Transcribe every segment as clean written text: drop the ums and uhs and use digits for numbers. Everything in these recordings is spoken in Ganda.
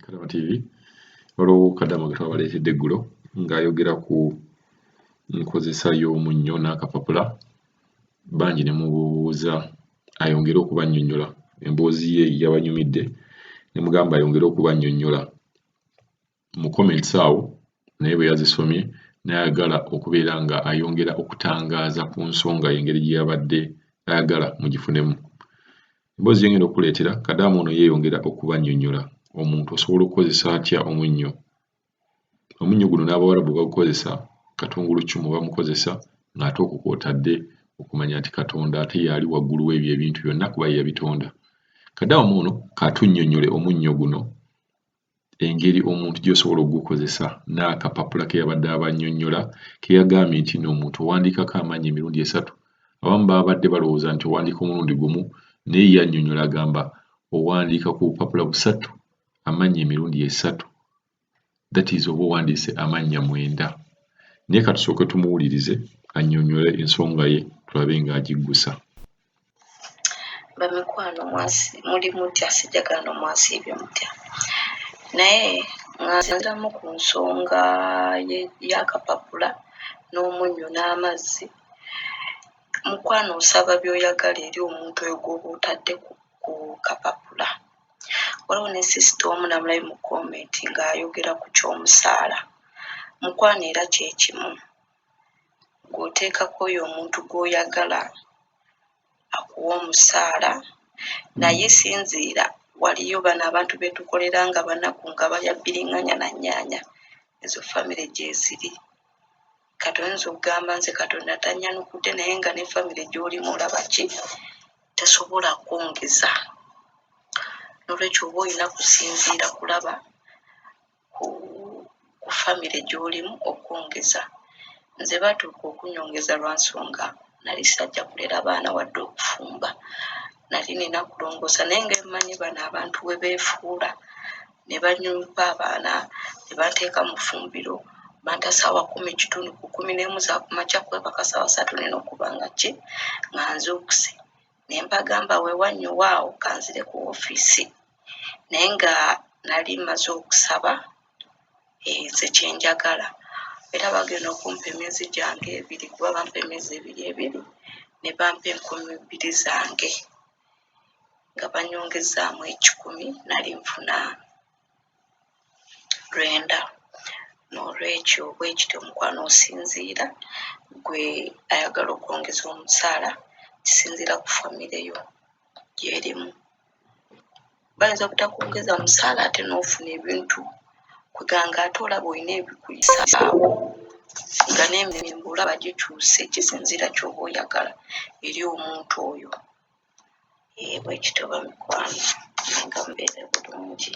Kadama TV. Waliwo Kadama gwe twabaleetedde eggulo ng'ayogera ku nkozesa y'omunnyo n'akapapula, bangi ne mubuuza ayongere okubannyonnyola. Emboozi ye yabanyumidde ne mugamba ayongere okubannyonnyola mu comments awo, naye bwe yazisomye n'ayagala okubeera nga ayongera okutangaaza ku nsonga ye engeri gye yabadde ayagala mugifunemu. Emboozi gye ngenda okukuleetera, Kadaama ono yeeyongera okubannyonnyola omuntu osobola okukozesa atya omunnyo. Omunnyo guno n'Abawarabu bagukozesa, katunguluccumu bamukozesa ng'ate okwo kw'otadde okumanya nti Katonda ate y'ali waggulu w'ebyo ebintu byonna kuba ye yabitonda. Kadaama ono k'atunnyonnyole omunnyo guno engeri omuntu gy'osobola okugukozesa n'akapapula ke yabadde abannyonnyola ke yagambye nti nno omuntu owandiikako amannya emirundi esatu. Abamu baabadde balowooza nti owandiika omulundi gumu naye ye annyonnyola agamba owandiika ku bupapula busatu amannya emirundi esatu that is oba owandiise amannya mwenda. Naye katusooke tumuwulirize annyonnyole ensonga ye tulabe ng'agiggusa. Bamikwano muli mutya sijagala no mwasiibye mutya naye nga nziramu ku nsonga y'akapapula n'omunnyo n'amazzi mukwano osaba by'oyagala eri omuntu oyo gw'oba otadde ku kapapula. Waliwo ne sisita omu namulabye mu comment ng'ayogera ku ky'omusaala. Mukwano era kye kimu, gw'oteekako oyo omuntu gw'oyagala akuwa omusaala naye sinziira waliyo bano abantu betukolera nga banaku nga balya bbiringanya na nnyaanya ezo famire gyeziri kati oyinza okugamba nze katonda tanyanukudde naye nga ne famire gy'olimu olaba ki tesobola kwongeza nolwekyo oba olina kusinziira kulaba ku ku famire gy'olimu okwongeza. Nze baatuuka okunyongeza lwa nsonga nali sajja kulera baana wadde okufumba nali nina kulongoosa naye nga mmanyi bano abantu bwe beefuula ne banyumpa abaana ne banteeka mu ffumbiro banta ssaawa kumi kitundu ku 11 za kumakya kwebaka ssaawa 3 nina okuba nga ki nga nzuukuse ne mbagamba weewannyowa awo kanzire ku ofiisi naye nga nali mmaze okusaba eh, nze kye njagala era bagenda okumpa emyezi gyange ebiri kuba bampa emyezi ebiri ebiri ne bampa 2000 zange nga banyongezaamu ekikumi nali nfuna 900 n'olwekyo bwekityo omukwano osinziira gwe ayagala okwongeza omusaala kisinziira ku famire yo gyerimu. Bayinza obutakwongeza musaala ate n'ofuna ebintu kwegamba ate olaba olina ebikuyisaawo nga n'emirembe olaba gikyuse kisinziira ky'oba oyagala eri omuntu oyo. Eh, bwekityo bamikwano nga mubeere bulungi.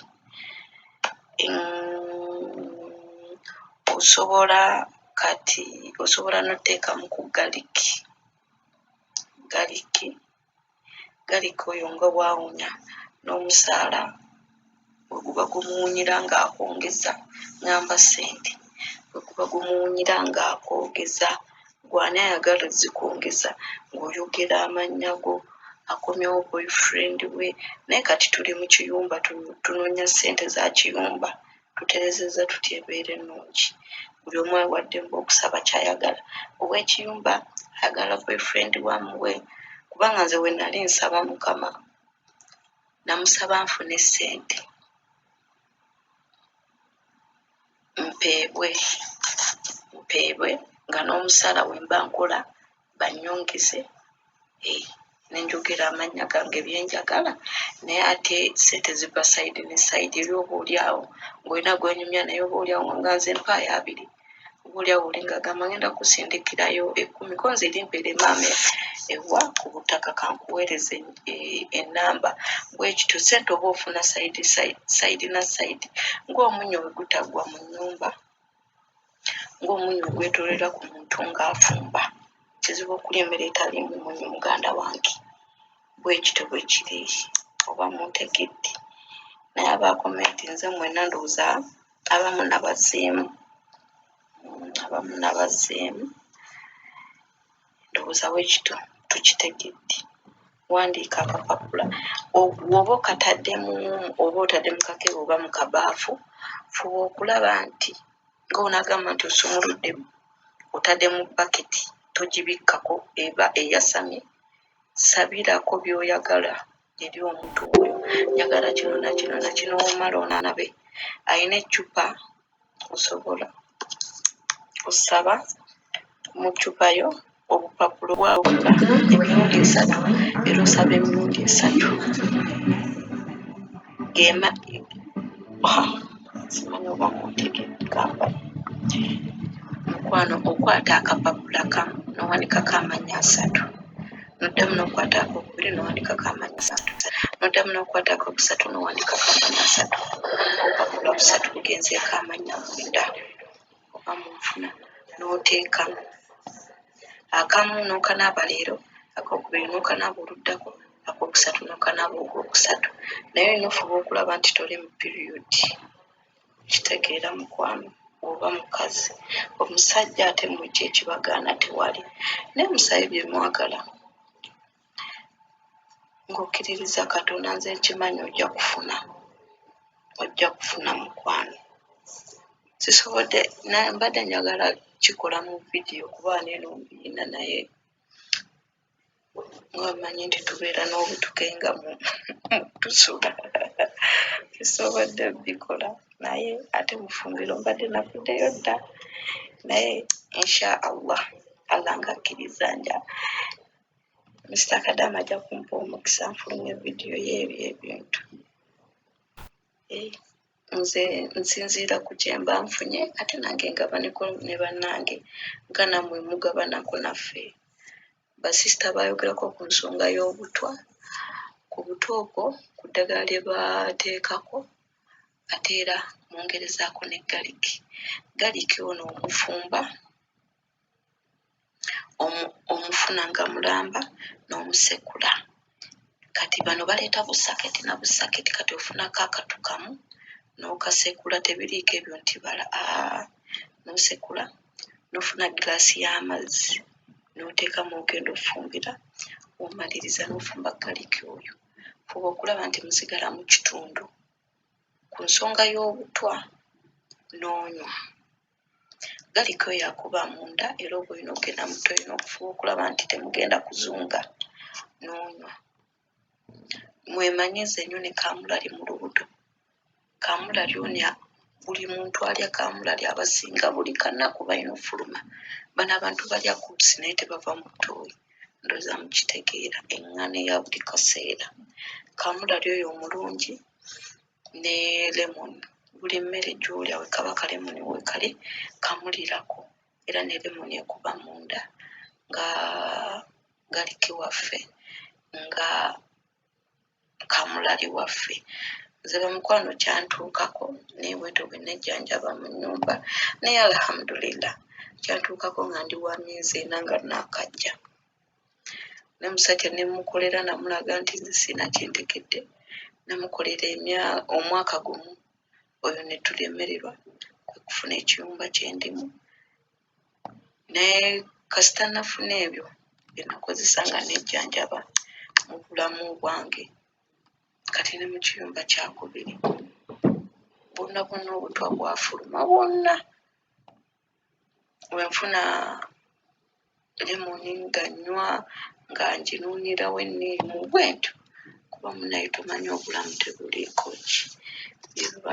Osobola kati osobola n'oteekamu ku galiki galiki Garlic oyo nga bw'awunya n'omusaala bwe guba gumuwunyira ng'akwongeza ŋŋamba ssente bwe guba gumuwunyira ng'akwogeza ggwe ani ayagala ozikwongeza ng'oyogera amannya go akomyewo boyfriend we naye kati tuli mu kiyumba tunoonya ssente za kiyumba tuterezezza tutya embeera ennungi buli omu awaddembe okusaba kyayagala ow'ekiyumba ayagala boyfriend we amuwe kubanga nze we nali nsaba mukama namusaba nfune ssente mpeebwe mpeebwe nga n'omusaala we mba nkola bannyongeze eh, ne njogera amannya gange bye njagala naye ate ssente ziva sayidi ne sayidi eri oba oli awo ng'olina gwenyumya naye oba oli awo nga nze mpaayo abiri oba oli awo oli ng'agamba ngenda kusindikirayo ekkumi ko nze eri mpeere maama ewa ku butaka kankuweereze ennamba bwekityo ssente oba ofuna sayidi sayidi na sayidi ng'omunnyo bwe gutaggwa mu nnyumba ng'omunnyo ogwetoolera ku muntu ng'afumba. Kizibu okulya emmere etaliimu munnyo muganda wange. Bwekityo bwe kiri oba muntegedde. Naye abaakomentinze mwenna ndowooza abamu nabazzeemu, abamu nabazzeemu ndowooza bwekityo tukitegedde. Wandiika akapapula woba okataddemu oba otadde mu kakebe oba mu kabaafu, fuba okulaba nti nga onagamba nti osumuludde otadde mu baketi, togibikkako eba eyasamye. Sabirako by'oyagala eri omuntu oyo, njagala kino nakino nakino. Omala onanabe alina eccupa, osobola osaba mu ccupa yo obupapula obwawula emirundi esatu, era osaba emirundi esatu. Gema simanyi oba muntegegamba mukwano. Okwata akapapula kamu nowanikako amannya asatu, noddamu nokwata akokubiri nowandikako amannya asatu, noddamu nokwata akokusatu nowandikako amannya asatu. Obupapula busatu bugenzeeko amannya mwenda oba munfuna. Noteekamu akamu nokanaaba leero, akokubiri nokanaaba oluddako, akokusatu nokanaaba ogwokusatu. Naye olina ofuba okulaba nti toli mu period. Kitegeera mukwano, oba mukazi omusajja ate mwe ekibagaana tewali, naye musabe bye mwagala ng'okkiririza Katonda. Nze nkimanyi ojja kufuna, ojja kufuna mukwano. Sisobodde, mbadde njagala kikola mu vidiyo kuba neeno mbiina, naye nga mmanyi nti tubeera n'obutuke nga tusula, sisobodde bikola. Naye ate mufumbiro mbadde navuddeyo dda, naye insha Allah, Allah nga akkiriza, nja Mr Kadama ajja kumpa omukisa nfulumya vidiyo y'ebyo ebintu. Nze nsinziira ku kyemba nfunye, ate nange ngabaneko ne bannange nga nammwe mugabanako naffe. Basisita bayogerako ku nsonga y'obutwa, ku butwa okwo ku ddagala lye bateekako, ate era mwongerezaako ne galiki. Galiki ono omufumba, omufuna nga mulamba n'omusekula. Kati bano baleeta busaketi na busaketi, kati ofunako akatu kamu n'okasekula, tebiriiko ebyo nti bala aa, n'osekula n'ofuna gilaasi y'amazzi n'oteekamu, ogenda ofumbira, omaliriza n'ofumba galiki oyo. Fuba okulaba nti musigala mu kitundu ku nsonga y'obutwa n'onywa galiki oyo akuba munda, era oba olina okugenda mu toyi n'okufuba okulaba nti temugenda kuzunga n'onywa. Mwemanyize nnyo ne kaamulali mu lubuto. Kaamulali ono buli muntu alya kaamulali, abasinga buli kanaku balina ofuluma. Bano abantu balya kubusi naye tebava mu ttooyi, ndowooza mukitegeera, eŋŋano eya buli kaseera. Kaamulali oyo omulungi ne lemon, buli mmere gy'olya wekaba kalemoni wekali kamulirako, era ne lemoni ekuba munda nga galiki waffe nga kamulali waffe. Nze bamukwano kyantuukako, naye bwetyo bwe nejjanjaba mu nnyumba, naye alhamdulillah kyantuukako nga ndi wa myezi ena nga naakajja ne musajja ne mukolera, namulaga nti nze sirina kyentegedde, namukolera omwaka gumu oyo ne tulemererwa kwe kufuna ekiyumba kye ndimu. Naye kasita nafuna ebyo bye nakozesa nga nejjanjaba mu bulamu bwange, kati ne mu kiyumba kyakubiri bwonna bwonna obutwa bwafuluma bwonna. Bwe nfuna lemoni nga nnywa nga nginuunirawo enniimu bwentyo, kuba munnaye tomanyi obulamu tebuliiko ki. Ebyo.